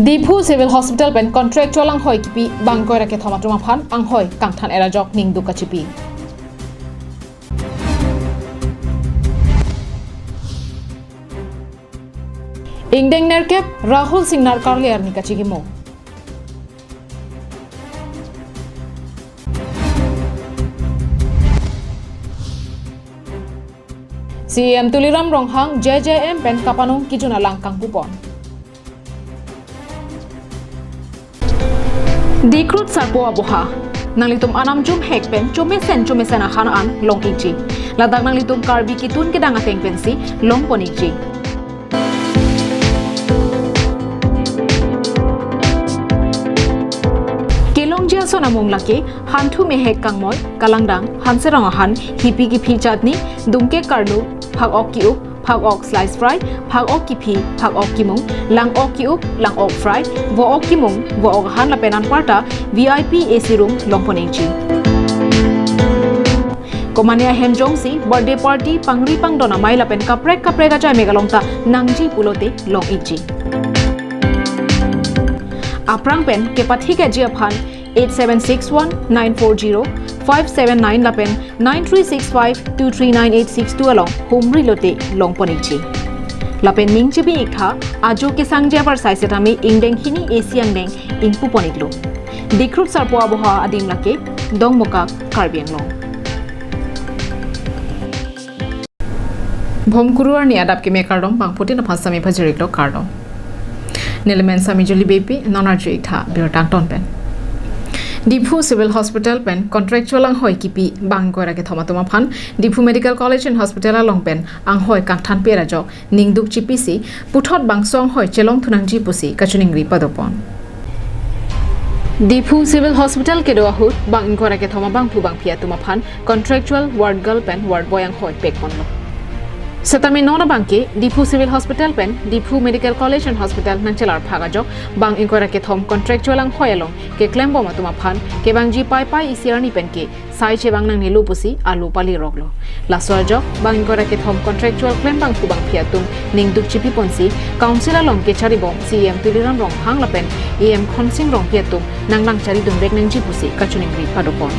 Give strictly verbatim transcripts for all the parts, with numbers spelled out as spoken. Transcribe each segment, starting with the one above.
Diphu Civil Hospital pen contractual anghoi kipi bang ingkoi ra kethom atum aphan anghoi kangthan-et ajok ningduk kachipi. Ingdeng nerkep Rahul Singnar karli arni kachikimo. C E M Tuliram Ronghang J J M pen kapanong kijun alang kangpupon. Dikrut sarpo aboha. Nanglitum anam jum hek pen chomesen chomesen ahan an long-ikji. Ladak nanglitum Karbi kitun kedang ateng pensi longpon-ikji. Kelongji ason amung lake hanthu mehek kangmoi, kalangdang, hanserong ahan, hipi kiphi chutney, dungke karlu, phak-ok ki-up, phak-ok slice fry, phak-ok kiphi, phak-ok kimung, lang-ok ki-up, lang-ok fry, vo-ok kimung, vo-ok ahan lapen anparta V I P A C room longpon-ikji. Komane ahem jongsi birthday party, pangri pangdon amei lapen kaprek kaprek ajai mek along ta nangji pulote long-ikji. Aphrang pen kepathik-etji aphan eight seven six one nine four zero five seven nine lapen nine three six five two three nine eight six two along humri lote longpon-ikji. Lapen ning chibi-iktha, ajo kesangji apor sai setame ingdeng hini A C angdeng ingpupon-iklo. Dikrut sarpo aboha adim lake Dongmukak, Karbi Anglong. Bhomkuru arni adap keme kardom, bangphutin aphan sami pajiriklo kardom. Neli men Sami Juli Beypi, non arju-iktha birta angton pen. Diphu Civil Hospital pen contractual anghoi kipi bang ingkoi ra kethom atum aphan Diphu Medical College and Hospital along pen anghoi kangthan-et ajok ningduk chipisi puthot bangso anghoi chelongthu nangji pusi kachiningri padopon. Diphu Civil Hospital kedo ahut bang ingkoi ra kethom abangphu bangphi atum aphan contractual ward girl pen ward boy anghoi pekponlo. Setame non abangke Diphu Civil Hospital pen Diphu Medical College and Hospital nangchelar phak ajok bang ingkoi ra kethom contractual anghoi along keklembom atum aphan kevangji Paipai isi arni penke sai chevang nangnelo pusi alo paliroklo. Laso ajok bang ingkoi ra kethom contractual klem bangphu bangphi atum ningduk chipiponsi council along kecharibom C E M Tuliram Ronghang lapen A M Khonsing Rongpi atum nanglang charidunvek nangji pusi kachiningri padopon.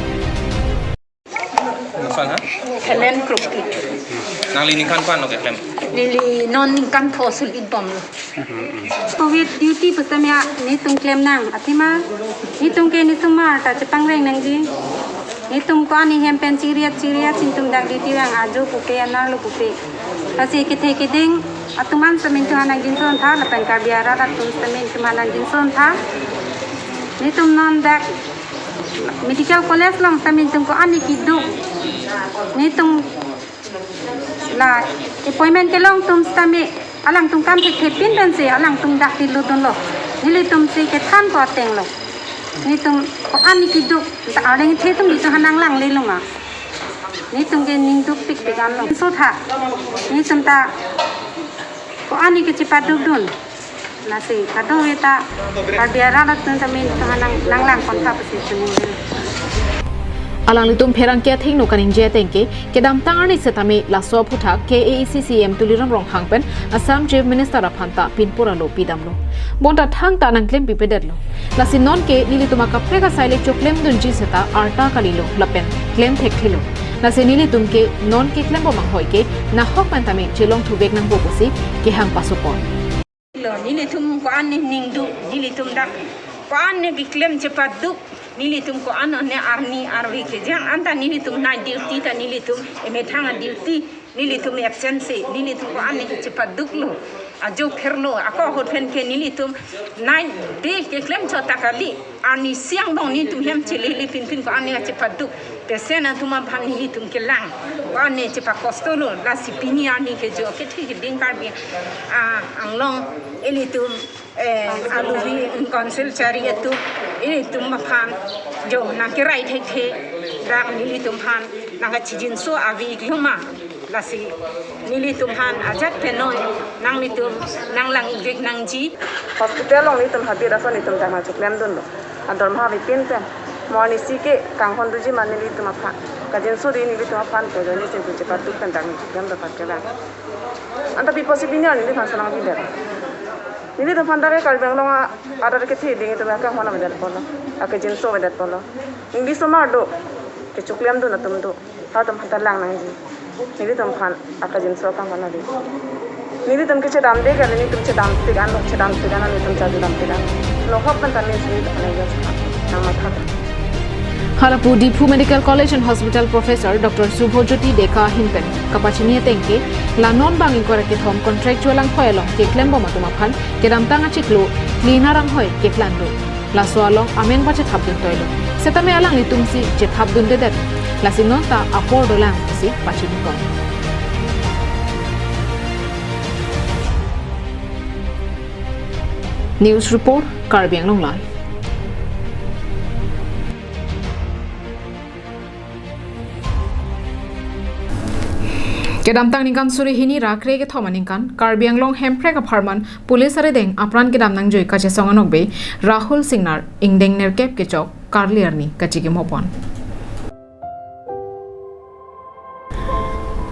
Nangphan ha? Helen Kropi. Nangli ningkan pen-ok keklem? Neli non ningkan pho sul-it bomlo. Covid duty pusitame netum klem nang. Athema netum ke nesomar ta chepangreng nangji. Netum ko-an ahem pen chiriat chiriat si netum dak duty vang, ajo pupe, anerlo pupe. Lasi kethe keding atum an sitame netum aphan nangjinso-ontha, lapen Karbi arat atum sitame netum aphan nangjinso-ontha. Netum non dak Medical College along sitame netum ko-an keduk. Netum la appointment kelong atum sitame alangtum kam thekthe pin pensi alangtum dak tilutdunlo. Nelitum si kethan ko atenglo. Netum ko-an keduk ta arleng the atum netum aphan nanglanglelo ma. Netum ke ningduk pikpik anlo. Sotha. Netum ta ko-an ke chepadukdun. Lasi kadokave ta Karbi arat atum sitame netum aphan nang, nanglangpontha pusi chiningri. Alanglitum pherangke athengno kaningje atengke kedamtang arni setame laso aphuthak K A A C C E M Tuliram Ronghang pen Assam Chief Minister aphan ta pinpur alo pidamlo. Bonta thangta nangklem pipedetlo. Lasi nonke nelitum akaprek asai le choklemdunji seta arta kalilo lapen klem thekthelo. Lasi nelitum ke non keklembom anghoi ke nahok pen tame chelongthuvek nangpo pusi kehang pasopon. Lo, nelitum ko-an ningduk, nelitum dak ko-an keklem chepaduk, nelitum ko-an ne arni arve kejang anta nelitum night duty ta nelitum emethang a-duty, nelitum absent si, nelitum ko-an chepaduklo. Ajo pherlo, ako ahut pen ke nelitum night day keklem chot ta kali. Arni isi angbong netum hem chelele pinpin ko-an chepaduk. Patient atum aphan nelitum kelang. Ko-an chepakostolo, lasi pini arni ke jo kethe keding Karbi, ah, Anglong ilitum, eh, aluvi council chari atum, ilitum aphan jo nangkerai thekthe, dak nelitum aphan nangkachijinso ave-iklo ma. Lasi nelitum aphan ajat pen non nanglitum nanglang-ikvek nangji. Hospital along netum habit ason netum jama choklemdunlo. Adorma avepin pen. Mo arni isi ke kanghonduji ma nelitum aphan. Kajinso di nelitum aphan ke jo nelitum chepaduk pen dak netum choklem dapat ke bang. Anta pi apotsi pini arni neliphan sonang pidet? Nelitum aphan ta ke Karbi Anglong a-, arat kethe ding itum akehon avedet apotlo, akejinso avedet apotlo. Neli osomar do, kechoklemdun atum do, halatum aphan ta lang nangji. Nelitum aphan akejinso akam aphan ave. Nelitum kechedamde ke, nelitum chedam tik anlo, chedam tik an, nelitum chedam tik an. Nohok pen ta nelitum aphan ayos nang matha. Halapu Diphu Medical College and Hospital Professor Doctor Subhojyoti Deka ahin pen kapachini ateng ke, la non bang ingkoi ra kethom contractual anghoi along keklembom atum aphan kedamtang achiklo cleaner anghoi keklang do. Laso along amen pachethapdun toilo. Setame alanglitum si chethapdundedet. Lasi non ta apor dolang si pachinipon. News report, Karbi Anglong Live. Kedamtang ningkan suri hini ra kre kethom aningkan, Karbi Anglong Hemprek apharman police arideng apran kedam nangjui kachesong anokbe Rahul Singnar ingdeng nerkep kechok karli arni kachikimopon.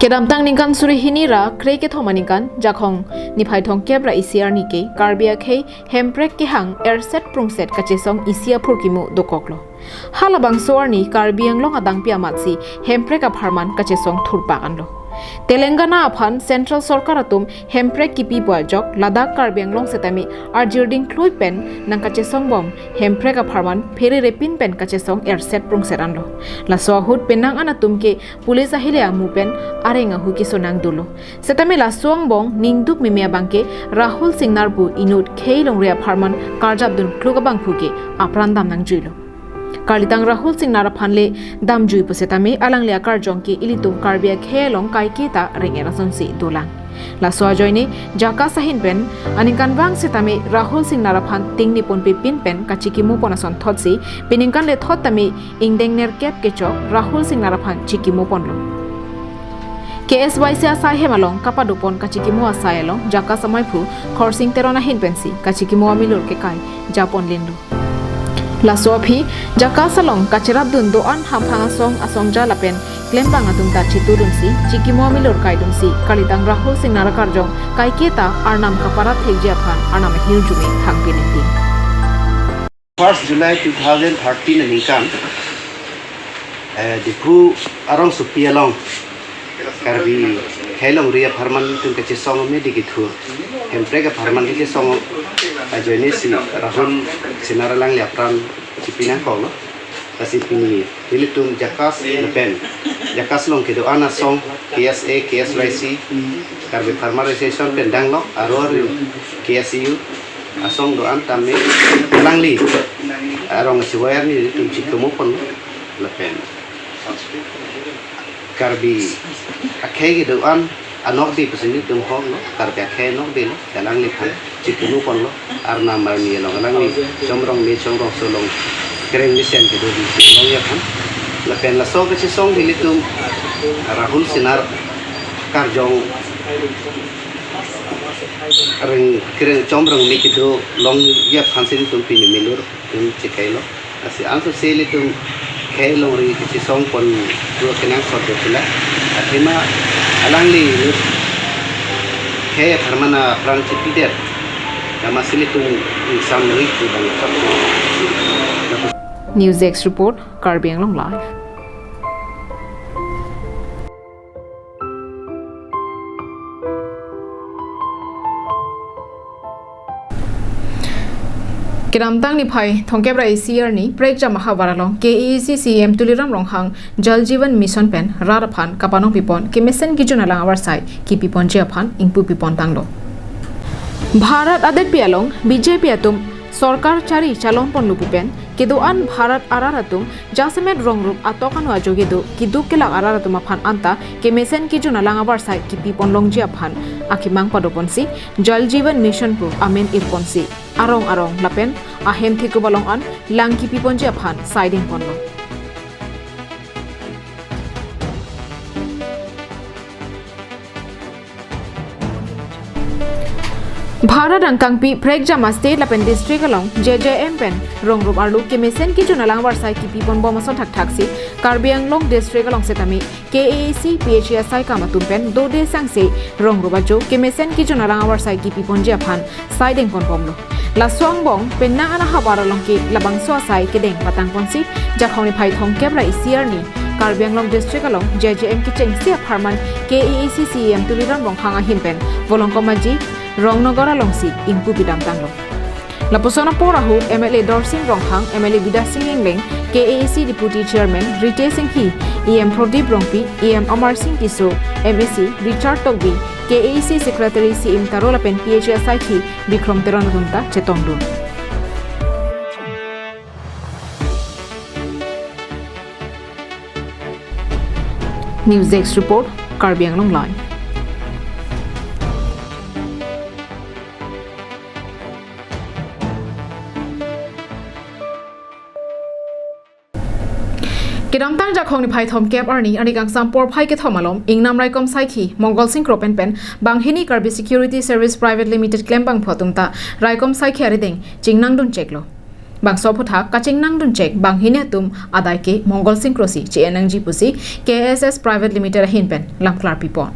Kedamtang ningkan suri hini ra kre kethom aningkan, Jakhong niphai thomkep ra isi arni ke Karbi akhei Hemprek kehang erset prungset kachesong isi aphurkimo dokoklo. Halabangso arni Karbi Anglong adangpi amatsi Hemprek apharman kachesong thurpak anlo. Telangana aphan Central Sorkar atum Hemprek kipipo ajok ladak Karbi Anglong setame arjirding klui pen nangkachesongbom Hemprek apharman phererepin pen kachesong erset prungset anlo. Laso ahut penang an atum ke police ahile amu pen areng ahu kesonang dolo. Setame laso angbong ningduk meme abang ke Rahul Singnar pu inut khei longri apharman karjapdun kluk abangphu ke apran dam nangjuilo. Karlitang Rahul Singnar aphan le damjui pu setame alangli akarjong ke ilitum Karbi akhei along kaike ta reng-er asonsi dolang. Laso ajoine JACAS ahin pen aningkanvang setame Rahul Singnar aphan tingniponpepin pen kachikimopon asonthotsi peningkan lethot tame ingdeng nerkep kechok Rahul Singnar aphan chikimoponlo. K S Y C asai hem along kapadopon kachikimo asai along JACAS amaiphu Khorsing Teron ahin pensi kachikimo amilur kekai japon lenlo. Laso aphi JACAS along kacherapdun do-an hamphang asong asongja lapen klembang atum ta chitudunsi chikimo amilur kaidunsi karlitang Rahul Singnar akarjong kaike ta arnam kaparat thekji aphan arnam ahirjume hangpin enting. First July two thousand thirteen aningkan, eh, Diphu arongsopi along Karbi khei longri apharman tum kachesong me di kithur. Hemprek apharman kachesong ajoine si Rahul Singnar alangli apran chipi nangkoklo. Lasi pini nelitum JACAS lapen JACAS along kedo-an asong K S A, K S Y C, Karbi Farmer Association pen danglo, aro aro K S U asong do-an tame alangli arong siwayar nelitum chikimoponlo lapen Karbi akhei kedo-an anokde pusi nelitum hoklo, Karbi akhei anokdelo, alangliphan chikimoponlo, arnam arni along alangli chomrong me chomrongso along kereng mesen kedo di si longji aphan. Lapen laso kachesong nelitum Rahul Singnar akarjong reng kereng chomrong me kedo longji aphan si nelitum pini milur tum chekailo. Lasi ansose ilitum khei longri kachesongpon pu kenangsot do pula. Athema alangli khei apharman apran chipidet. Lama si ilitum ingsam longri pu bang sab. News Desk Report, Karbi Anglong Live. Kedamtang niphai thomkep ra isi arni prekjam ahavar along K A A C C E M Tuliram Ronghang Jal Jeevan Mission pen rat aphan kapanong pipon kemesen kejun alang avarsai kipiponji aphan ingpu pipon tanglo. Bharat adetpi along B J P atum sorkar chari chalongponlo pu pen kedo-an Bharat arat atum jasemet rongrup atok ano ajoge do kiduk kelak arat atum aphan anta kemesen kejun alang avarsai kipipon longji aphan akemang padoponsi Jal Jeevan Mission pu amen irponsi arong arong lapen ahem thekup along an lang kipiponji aphan saidengponlo. Bharat angkangpi prekjam a-state lapen district along J J M pen rongrup arlo kemesen kejun alang avarsai kipi ponbom ason thakthaksi Karbi Anglong district along setame K A A C P H E asai kam atum pen dode sangse rongrup ajo kemesen kejun alang avarsai kipi ponji aphan saideng ponbomlo. Laso angbong penang anahavar along ke labangso asai kedeng patang ponsi Jakhong niphai thomkep ra isi arni Karbi Anglong district along J J M kechengsi apharman K A A C C E M Tuliram Ronghang ahin pen Volongkom Aji Rongnagar alongsi ingpu pidamtanglo. Lapuson apor ahut M L A Dorsing Ronghang, M L A Bidya Sing Engleng, K A A C Deputy Chairman Ritesh Enghi, E M Pradip Rongpi, E M Amar Sing Tisso, M A C Richard Tokbi, K A A C Secretary C M Taro lapen P H E asaikhi Bikrom Teron atum ta chetongdun. News Desk Report, Karbi Anglong Live. Kedamtang Jakhong niphai thomkep arni, arni kangsam porphai kethom alom, ingnam raikom saikhi Mongol Singkro pen pen banghini Karbi Security Service Private Limited klembangphu atum ta raikom saikhi arideng chingnangdun cheklo. Bangso aphuthak kachingnangdun chek banghini atum adai ke Mongol Singkro si che-en nangji pusi K S S Private Limited ahin pen lamklar pipon.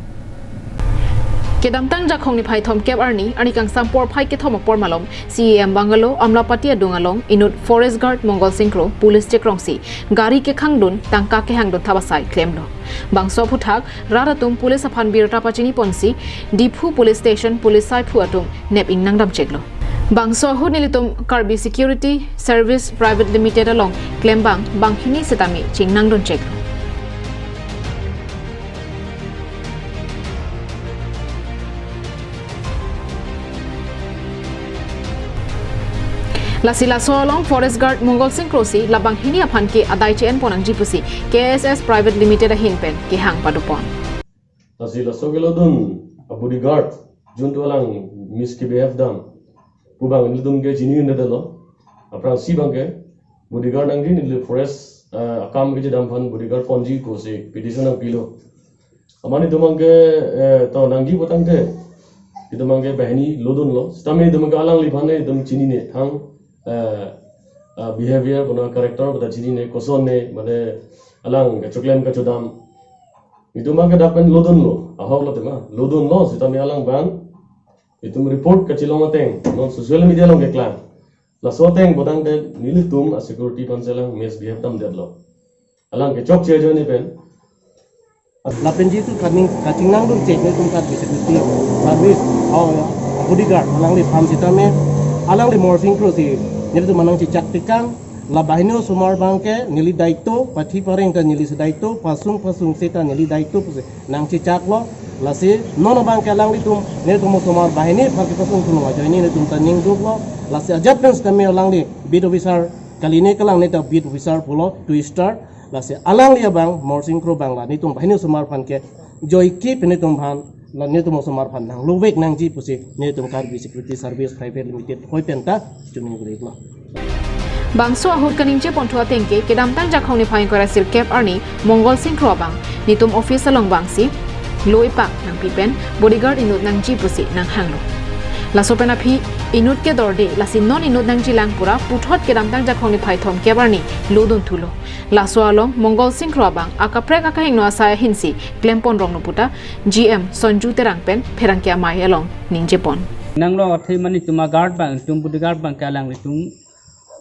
Kedamtang Jakhong niphai thomkep arni, arni kangsam porphai kethom apor malom, C E M Bungalow, Amlapati adung along, inut Forest Guard Mongol Singkro, Police chekrongsi gari kekhangdun, tangka kehangdun thap asai klemlo. Bangso aphuthak rat atum police aphan birta pachini ponsi Diphu Police Station police saiphu atum nep ingnangdam cheklo. Bangso ahut nelitum Karbi Security Service Private Limited along klembang banghini setame chingnangdun cheklo. Lasi laso along Forest Guard Mongol Singkro si la banghini aphan ke adai che-en pon nangji pusi K S S Private Limited ahin pen kehang padopon. Lasi laso kelodun a-bodyguard juntu alang misbehave dam pu abang nelitum ke chini-un-edetlo. Aphrangsi abang ke bodyguard nangji, neli forest, eh, akam kechedam aphan bodyguard ponji pusi petition nangpilo. Amat itum abang ke, eh, to nangji putangte, itum abang ke banghini lodunlo. Setame itum abang ke alangliphan itum chinine, thang, eh, eh, behavior, bona character, bata chinine, kosonne, mane alang kechoklem kechodam. Itum abang ke dak pen lodunlo, ahoklo tema, lodunlo, setame alang abang itum report kachelong ateng, non social media along keklang. Laso ateng putangte nelitum a-security aphan si alang misbehave damdetlo. Alang kechokche ajoine pen. Lapen jitu kaning kachingnangdun chek nelitum Karbi Security Service, oh, bodyguard, alangliphan setame, alangli Mongol Singkro si nelitum nangchechak tekang, la banghini osomar abang ke neli daito, pathi pareng ta neli si daito, pasung pasung seta neli daito pusi nangchechaklo. Lasi non abang ke alanglitum, nelitum osomar banghini aphan kepasung thunung ajoine nelitum ta ningduklo. Lasi ajat pen setame alangli beat officer kaline kalang, neta beat officer pulo, two star. Lasi alangli abang Mongol Singkro abang la nelitum banghini osomar aphan ke joike pen nelitum aphan, la nelitum osomar aphan nanglokvek nangji pusi nelitum Karbi Security Service Private Limited hoi pen ta choningri-iklo. Bangso ahut kaningje ponthu ateng ke, kedamtang Jakhong niphai ingkoi ra sirkep arni Mongol Singkro abang nelitum office along vangsi lo ipak nangpi pen bodyguard inut nangji pusi nanghanglo. Laso pen aphi inut ke dorde, lasi non inut nangjilang pura puthot kedamtang Jakhong niphai thomkep arni lodun thulo. Laso along Mongol Singkro abang akaprek akahingno asai ahinsi klem pon ronglo puta G M Sonju Terang pen pherangke amei along ningje pon. Nanglo athe mane itum a-guard abang, itum bodyguard abang ke alanglitum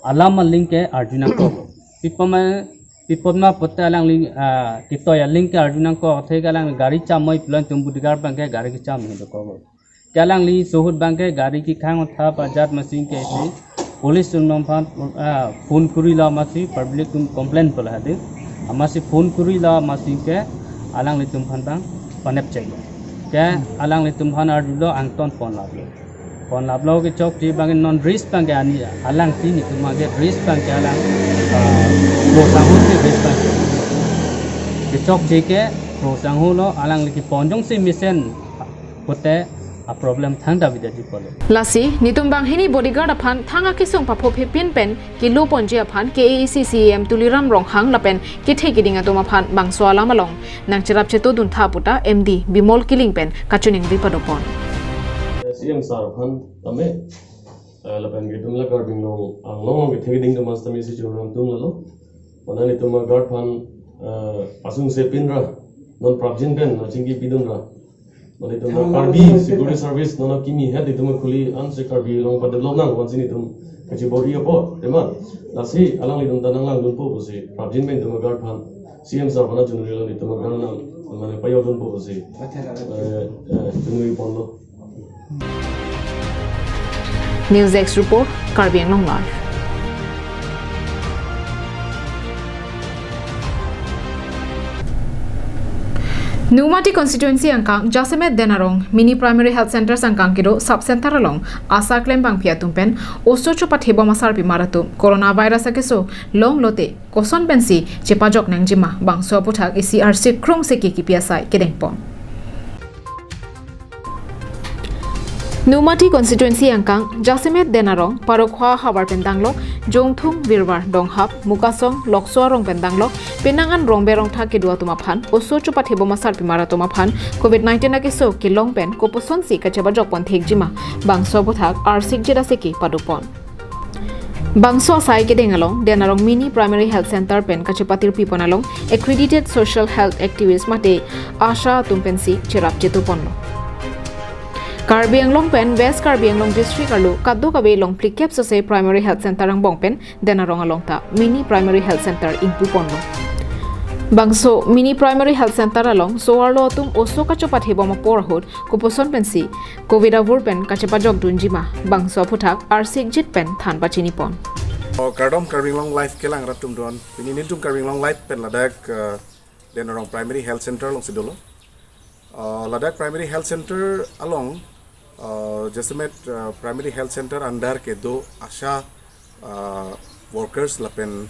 alam aling ke arju nangkok. Pipama, pipama pote alangli, ah, kitoi aling ke arju nangkok, athe ke alang gari cham moi pulo, itum bodyguard abang ke gari kecham he dokok. Ke alangli sohut abang ke gari kekhang thap ajat amatsi ke si police atum aphan, ah, phone kurilo amatsi public atum complain pula hadi. Amatsi phone kurilo amatsi ke alanglitum aphan abang panep chek. Ke alanglitum aphan arjulo angton pon laplo. Pon laplo kechokche abang non risk abang ke ani alangsi nelitum abang ke risk abang ke alang, ah, Kro Sangho si risk abang ke. Kechokche ke Kro Sangho lo alangli kepon jongsi mesen pote a-problem thangta bidetji pulo. Lasi nelitum banghini bodyguard aphan thang akesung paphophe pin pen kelo ponji aphan K A A C C E M Tuliram Ronghang lapen kethe keding atum aphan bangso alam along nangcherap chetodun tha puta M D Bimol Killing pen kachiningri padopon. Si M sir aphan tame, eh, lapen ke itum la Karbi Anglong, Anglong ke thek ding do mas tame si churang tum lalo. Mana itum a-guard aphan, eh, asung sepin ra, non prapjin pen, na chingki pidun ra. Mana itum la Karbi Security Service, non kimi het itum khuli an se Karbi Anglong pa develop nang, wan si itum kachibor-i apot, tema. Lasi alanglitum ta nanglangdunpo pusi, prapjin pen itum a-guard aphan, C M sir aphan chunri lo itum a-guard nang, mane payodunpo pusi, eh, eh, chunri ponlo. News Desk Report, Karbi Anglong Live. Nomati constituency angkang jasemet Denarong Mini Primary Health Center angkang kedo sub center along ASHA klembangpi atum pen oso chopathebom asarpimar atum coronavirus akeso longlote koson pensi chepajok nangjima bangso aputhak isi arsik krung seke kipi asai kedengpon. Nomati constituency angkang jasemet Denarong, Parokhwa havar pen danglok, Jongthung, Virwar, Donghap, Mukasong, Lokso arong pen danglok, penang an rongbe rongtha kedo atum aphan oso chopathebom asarpimar atum aphan covid nineteen akeso kelong pen koposonsi kachepajokpon thekjima bangso aputhak arsik jeda seke padopon. Bangso asai kedeng along Denarong Mini Primary Health Center pen kachepatirpipon along accredited social health activist mate ASHA atum pensi cherap chetuponlo. Karbi Anglong pen West Karbi Anglong District arlo kadokave along phlikep sose Primary Health Center angbong pen Denarong along ta Mini Primary Health Center ingpuponlo. Bangso Mini Primary Health Center along so-arlo atum oso kachopathebom apor ahut koposon pensi covid avur pen kachepajokdunjima bangso aputhak arsik jit pen than pachinipon. O, kardom Karbi Anglong Live kelang rat atum don. Pini nelitum Karbi Anglong Live pen ladak, eh, Denarong Primary Health Center alongsi dolo. Eh, ladak Primary Health Center along, eh, jasemet, eh, Primary Health Center under kedo ASHA, eh, workers lapen,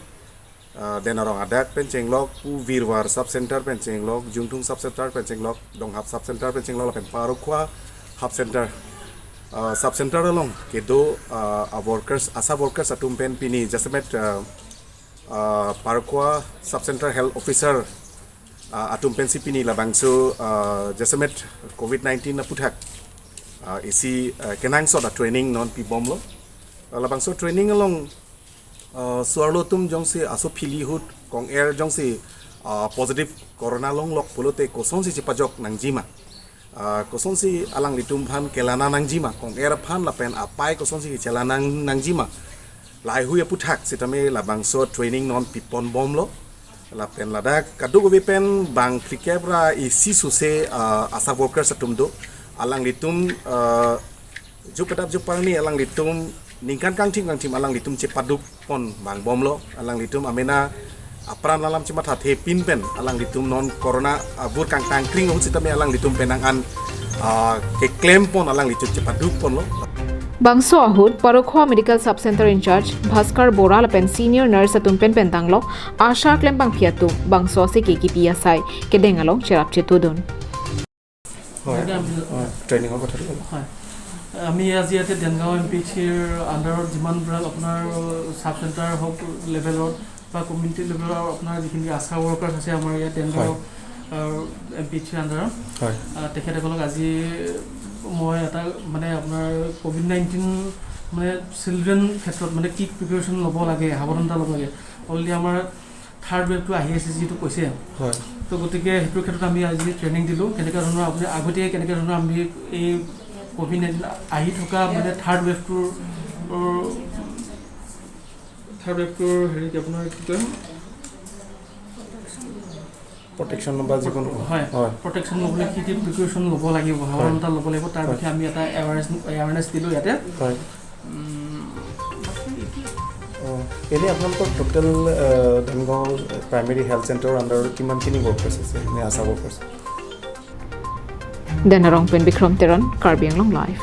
eh, Denarong adak pen chenglok pu Virwar sub center pen chenglok, Jongthung sub center pen chenglok, Donghap sub center pen chenglok lapen Parokhwa sub center, eh, sub center along kedo, eh, a-workers, ASHA workers atum pen pini jasemet, eh, eh, Parokhwa sub center health officer, eh, atum pensi pini labangso, eh, jasemet covid nineteen aputhak, eh, isi, eh, kenangsot a-training non pibomlo. Eh, labangso training along, eh, so-arlo atum jongsi aso phili ahut kong-er jongsi, eh, positive corona longlok pulote kosonsi chepajok nangjima. Ah, kosonsi alanglitum aphan kelana nangjima, kong-er aphan lapen apei kosonsi chelana nangjima. Laheihui aputhak sitame labangso training non piponbomlo. Lapen ladak kadokave pen bang phlikep ra isi sose, ah, ASHA workers atum do. Alanglitum, ah, jo kedap jo parni alanglitum ningkan kangthim kangthim alanglitum chepadukpon vangbomlo, alanglitum amena apran alam chemathathepin pen alanglitum non corona avur kangtangkring ahut sitame alanglitum penang an, ah, keklempon alanglitum chepadukponlo. Bangso ahut Parokhwa Medical Sub Center in charge Bhaskar Bora lapen senior nurse atum pen pen danglok ASHA klembangpi atum bangso aseke kipi asai kedeng along cherap chetudun. হয়। হয়, ট্ৰেইনিঙৰ কথাটো ক'লো। হয়। আমি আজি ইয়াতে দেনগাঁও এম পি এইচ চিৰ আণ্ডাৰত যিমানবিলাক আপোনাৰ ছাব চেণ্টাৰ হওক লেভেলত বা কমিউনিটি লেভেলৰ আপোনাৰ যিখিনি আশা ৱৰ্কাৰ্ছ আছে আমাৰ ইয়াত দেনগাঁও, হয়। আহ, এম পি এইচ চিৰ আণ্ডাৰত, হয়। আহ, তেখেতসকলক আজি মই এটা মানে আপোনাৰ কভিড নাইণ্টিন মানে চিলড্ৰেন ক্ষেত্ৰত মানে কি প্ৰিপেৰেশ্যন ল'ব লাগে, সাৱধানতা ল'ব লাগে। অলৰেডি আমাৰ থাৰ্ড ৱেভটো আহি আছে যিটো কৈছে। হয়। তো গতিকে সেইটোৰ ক্ষেত্ৰত আমি আজি ট্ৰেইনিং দিলোঁ, কেনেকৈ ধৰণৰ আপুনি আগতীয়াকৈ কেনেকৈ ধৰণৰ আমি এই কভিড নাইণ্টিন আহি থকা মানে থাৰ্ড ৱেভটোৰ, থাৰ্ড ৱেভটোৰ হেৰি কি আপোনাৰ কি কয়? প্ৰটেকশ্যন বা যিকোনো। হয়, হয়। প্ৰটেকশ্যন ল'বলৈ কি কি প্ৰিপেৰেশ্যন ল'ব লাগিব, হয়। সাৱধানতা ল'ব লাগিব, তাৰ হয়। বিষয়ে আমি এটা এৱাৰনেছ, এৱাৰনেছ দিলোঁ ইয়াতে। হয়। উম, অ, এনেই আপোনালোকৰ টোটেল, আহ, দেনগাঁও প্ৰাইমেৰী হেল্থ চেণ্টাৰৰ আণ্ডাৰত কিমানখিনি ৱৰ্কাৰ্ছ আছে, নে আশা workers? Denarong pen Bikrom Teron, Karbi Anglong Live.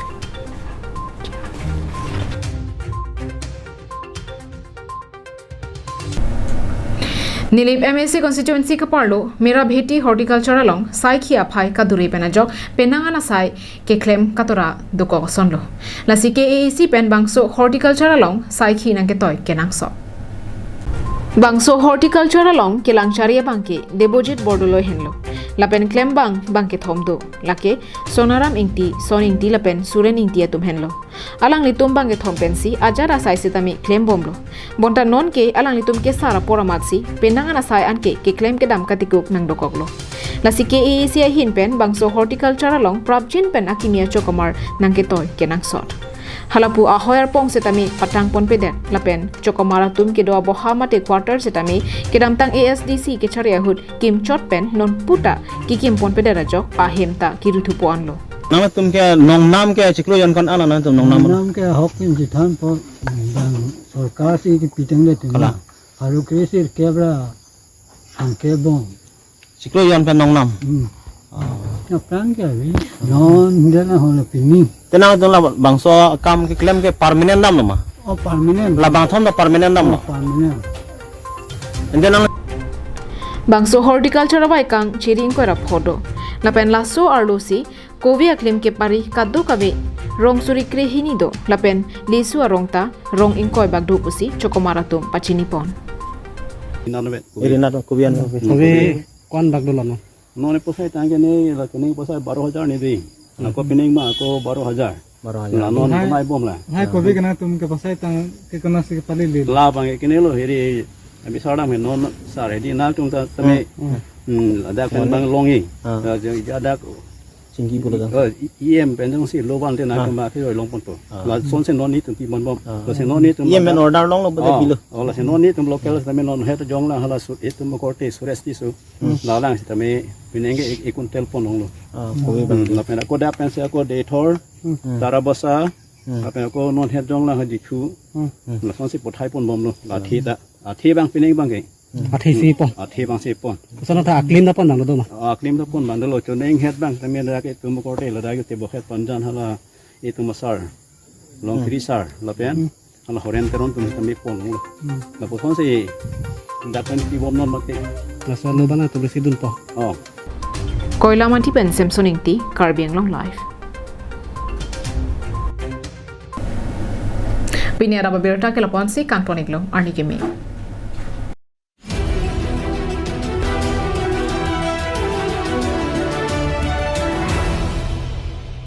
Nilip M A C constituency kaparlo Mera Bheti horticulture along saikhi aphai kaduri pen ajok penang an asai keklem katora dokok asonlo. Lasi K A A C pen bangso horticulture along saikhi nangketoi kenangsot. Bangso horticulture along kelang chari abangke Debojit Bordoloi henlo. Lapen klembang bangkethom do. Lake Sonaram Ingti, Son Ingti lapen Suren Ingti atum henlo. Alanglitum bangkethom pensi ajat asai sitame klembomlo. Bonta nonke alanglitum kesar apor amatsi penang an asai anke keklem kedam katikuk nangdokoklo. Lasi K A A C ahin pen bangso horticulture along prapjin pen akimi achokomar nangketoi kenangsot. Halapu ahoi arpong sitame patangponpedet lapen chokomar atum kedo aboha mate quarter sitame kedamtang A S D C kechari ahut kimchot pen non puta kikimponpedet ajok ahem ta kiruthupo anlo. Nangtum ke nongnam ke chiklo jon kon ala nangtum nongnam. Nongnam ke hok pen chithanpo, bang sorkar si kipitangdet. Kalang. Haru kresir kebra angkebom. Chiklo jon pen nongnam. Hmm. Oh. Aphrang ke avi. Non dia na hola pini. Te nangtum la bangso akam keklem ke permanent damlo ma? Oh, permanent. La bangthom ta permanent damlo? Oh, permanent. Ante nang bangso horticulture abaikang chiri ingkoi ra pho do. Lapen laso arlosi kove aklim kepari kadokave rong suri krehini do. Lapen lesu arong ta rong ingkoi bak do pusi chokomar atum pachinipon. Inanvet. Eri nat kove an. Kove ko-an bak dolo no? Non posai tangke ne, la kuning posai baro hajar ne dei. Ako pining ma ako baro hajar. Baro hajar. La non hai, nai bom la. Hai kove ke nangtum ke posai tangke konatsi kepali le? La bang ke ne lo heri, abi sardam ke non sar hedi nangtum ta tame. Hmm. Hmm, ada kan bang longi. Ah. Ya, jadi ada ko. Chingki pulo ta. Oh, I M pen jongsi lo ban te nangtum ma ke longponpo. Ah. Lasonsi non netum pibom bom. Ah. Lasi non netum I M pen order longlo bote pilo. Oh, lasi non netum local tame non het jong la hala su, itum korte Suresh Tisso. Hmm. Lalang sitame pinenge ek, ek kuntel pon longlo. Ah, kove bang. Hmm, lapen ako dak pensi ako dethor, hmm, tarabosa, hmm, lapen ako non het jong la hadi chu. Hmm. Lasonsi pothai ponbomlo. Lathi ta. Athi bang pining bang ke. Hmm. Athi si pon. Athi bangsi pon. Koson ta aklim ta pon bang do ma? Ah, aklim ta pon bang dolo, choneng het bang tame dak itum korte ladak te bohet panjan hala itum asar. Long, hmm, kiri sar lapen. Hmm. Hala Horen Teron atum tame pon lo. Hmm. Lapusonsi dak pen pibom non mate. Laso lo bana tu besi dunpo. Oh. Koilamanthi pen Samson Ingti, Karbi Anglong Live. Pini arap abirta ke lapu-ansi kangton-iklo, arni kimi.